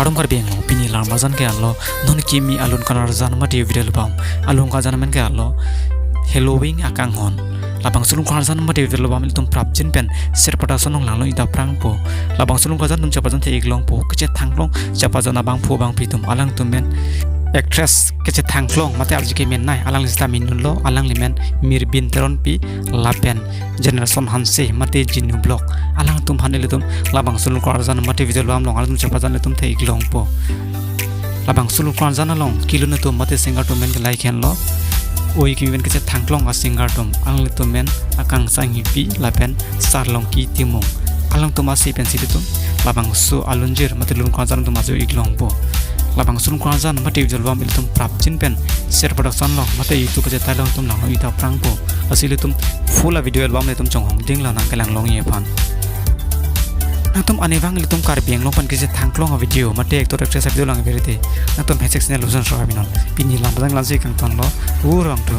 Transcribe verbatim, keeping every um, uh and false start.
Kardom Karbi Anglong, pini alam arjan ke-alo, non kimi alun karjan mate video album. Alun karjan amen ke-alo, Halloween akanghon. Labangso alun karjan mate video album ilitum prapjin pen Ser Production along langno-ik dam prangpo. Labangso alun karjan atum chepajante-ik longpo. Kachethangklong chepajan abangphu abangpi atum, alangtum amen actress kachethangklong mate arju kemenei, alangli sita minunlo, alangli amen Mirbin Teronpi lapen Generation Hanse mate Jinu Vlog. Alangtum aphan ilitum labangso alun karjan mate video album along alangtum chepajan ilitum the-ik longpo. Labangso alun karjan along kelun atum mate singer atum amen ke lahei henlo. Oi kimi pen kachethangklong asinger atum, alanglitum amen Akangsha Enghipi lapen Sarlongki Timung. Alangtum ase pensi ilitum labangso alunjir mate alun karjan atum ajo-ik longpo. Labangso alun karjan mate video album ilitum prapjin pen Ser Production along mate YouTube achetai along ilitum langno-ik dam prangpo. Lasi ilitum full avideo album ilitum chonghong dinglo nangkelang longji aphan. Nangtum anivang ilitum Karbi Anglong pen kachethangklong avideo mate actor actress avideo lang verite, nangtum hashtag channel luson sora binon. Pini alam arjan la-ansi kangtonlo, kurvangthu.